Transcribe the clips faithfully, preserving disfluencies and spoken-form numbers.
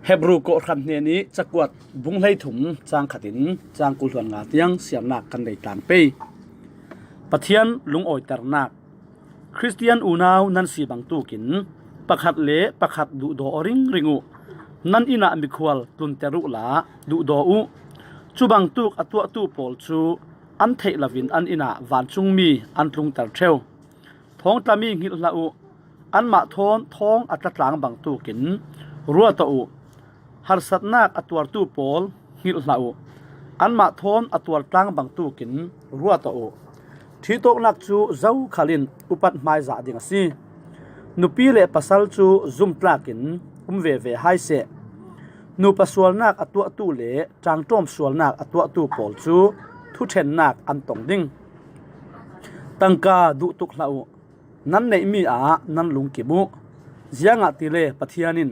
Hebru kawhhran hnenih cakuat bung hleithum cang khatin cang kul hluan nga tiang siarnak kan nei tlang pei. Pathian lungawiternak. Khristian unau nan si bangtukin pakhat le pakhat duhdaw aw ringring uh. Nan innah mikhual tlunter uhla duhdaw uh. Cubangtuk a tuahtu pawl cu an theih loin an innah vancungmi an tlungter ṭheu. Thawngtlami hngilh hlah uh. Anmah thawn thawng a tlatlang bangtukin ruat aw uh. Harsatnak a tuartu pawl hngilh hlah uh. Anmah thawn a tuartlang bangtukin ruat aw uh. Ṭhihtawknak cu zokhal in upat hmaizah ding a si. Nupi le pasal cu zumtlakin um veve hai seh. Nupa sualnak a tuahtu le ṭaangṭawm sualnak a tuahtu pawl cu thuṭhennak an tong ding. Tangka duhtuk hlah uh. Nan neihmi ah nan lungkim uh. Ziangahtile Pathian in,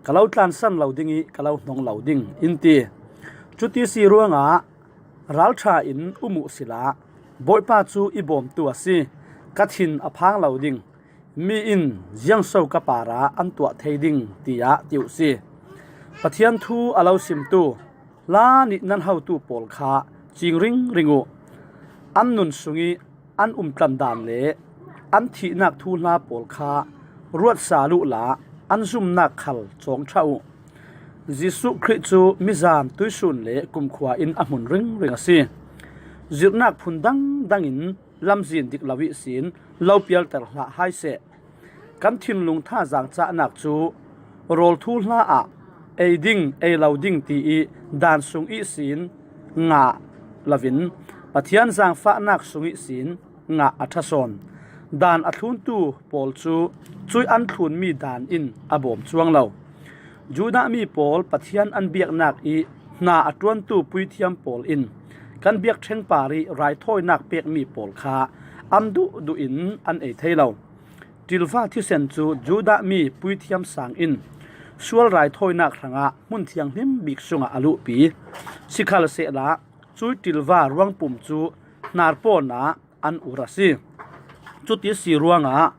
"Ka lo tlansan lo ding ih ka lo hnong lo ding," in ti. Cuti si ruangah ralṭha in um uh sila, Bawipa cu i bawmtu a si. Ka thin a phang lo ding. Mi in ziangso ka parah an tuah thei ding, tiah ti uh si. Pathian thu a lo simtu hla nih nan hotu pawl kha cing ringring uh. An nun sungih an umtlan dan le an thihnak thuhla pawl kha ruat sal uhla an zumnak khal cawng ṭha uh. Jesuh Khrih cu mizan, tuisun le kumkhua in a hmun ringring a si. Zirhnak phun dangdang in lamzin dik lo ihsin lo pialter hlah hai seh. Kan thinlung thazaang cahnak cu rawl thuhla ah ei ding, ei lo ding ti ih dan sung ihsin ngah loin Pathian zaangfahnak sung ihsin ngah a ṭha sawn. Dan a thluntu pawl cu cuih an thlunmi dan in a bawm cuang lo. Judah mi pawl Pathian an biaknak ih hna a ṭuantu puithiam pawl in kan biakṭheng parih raithawinak pekmi pawl kha an duhduh in an ei thei lo. Ṭilva thisen cu Judah mi puithiam sang in sual raithawinak hrangah hmun thianghlim bik sungah a luhpi. Sikhalsehla cuih ṭilva ruangpum cu hnarpawn ah an ur a si. Cuti si ruangah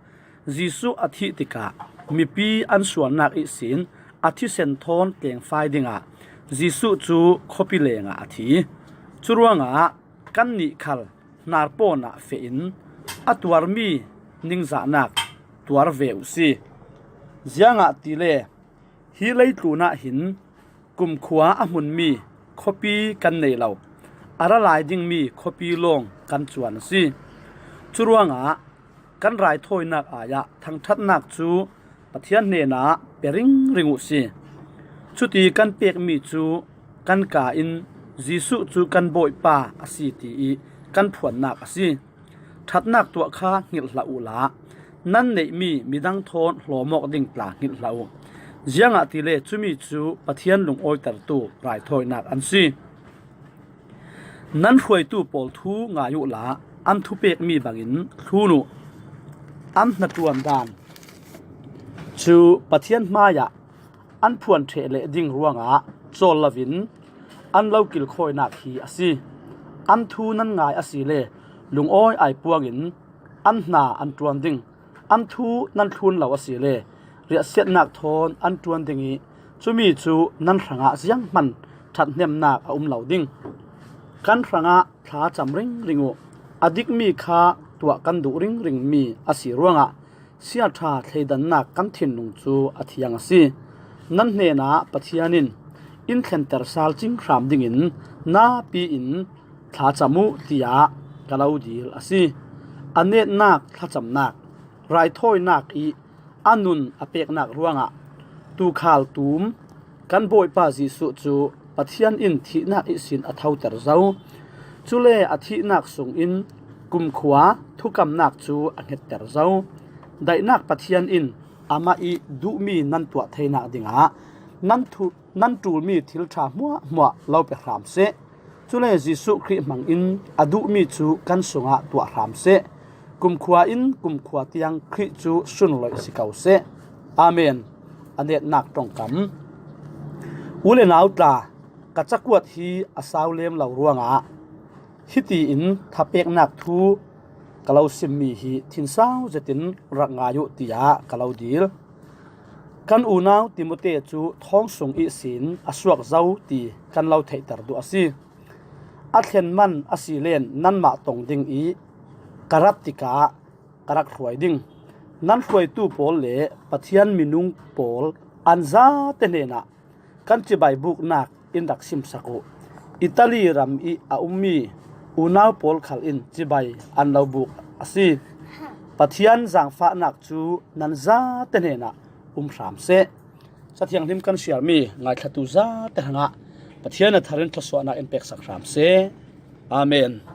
Jesuh a thih tikah mipi an sualnak ihsin a thisen thawn tlengfai dingah Jesuh cu khuapi lengah a thi. Curuangah kannih khal hnarpawn ah feh in a tuarmi ningzahnak tuar ve uh si. Ziangahtile hi leitlun ah hin kumkhua a hmunmi khuapi kan nei lo, a ra lai dingmi khuapi lawng kan cuan a si. Curuangah kan raithawinak ai-ah thangṭhatnak cu Pathian hnenah pe ringring uh si. Cuti kan pekmi cu kan kaa in Jesuh cu kan Bawipa a si ti ih kan phuannak a si. Ṭhatnak tuah kha hngilh hlah uhla, nan neihmi midang thawn hlawmawk ding tla hngilh hlah uh. Ziangahtile cumi cu Pathian lungawitertu raithawinak an si. Nan hruaitu pawl thu ngai uhla an thupekmi bangin thlun uh. An hnaṭuan dan cu Pathian hmaiah an phuan ṭheh leh ding ruangah cawl loin an lo kilkhawinak hi a si. An thu nan ngai asile lungawi aipuangin an hna an ṭuan ding. An thu nan thlun lo asile riahsiatnak thawn an ṭuan ding ih cumi cu nan hrangah zianghman ṭhathnemnak a um lo ding. Kan hrangah thlacam ringring uh. A dikmi kha tuah kan duh ringringmi a si ruangah siaṭha thleidannak kan thinlung cu a thiang a si. Nan hnenah Pathian in in thlenter sal cing hram dingin napi in thlacam uh, tiah ka lo dil a si. A netnak thlacamnak, raithawinak ih a nun a peknak ruangah tuukhal tum kan Bawipa Jesuh cu Pathian in thihnak ihsin a thoter zo. Cule a thihnak sungin kumkhua thukamnak cu a hngetter zo. Daihnak Pathian in amah ih duhmi nan tuah theinak dingah nan thu, nan ṭulmi thil ṭha hmuahhmuah lo pe hram seh. Cule Jesuh Khrih hmangin a duhmi cu kan sungah tuah hram seh. Kumkhua in kumkhua tiang Khrih cu sunloih si ko seh. Amen. A netnak ṭongkam. U le nau tla, ka cakuat hi a sau lem lo ruangah hiti in thapeknak thu ka lo simmi hi thinsau zetin rak ngai uh, tiah ka lo dil. Kan unau Timote cu thawng sung ihsin a suak zo ti kan lo theihter duh a si. A thlen man a si len nanmah tong ding i ka rat tikah ka rak hruai ding. Nan hruaitu pawl le Pathian minung pawl an zate hnenah kan cibai buknak in rak simsak uh. Italy ram i a ummi unau pawl khal in cibai an lo buk a si. Pathian zaangfahnak cu nan zate hnenah um hram seh. Cathianghlim kan siarmi ngaithlatu zate hrangah Pathian a tharin thluasuahnak in peksak hram seh. Amen.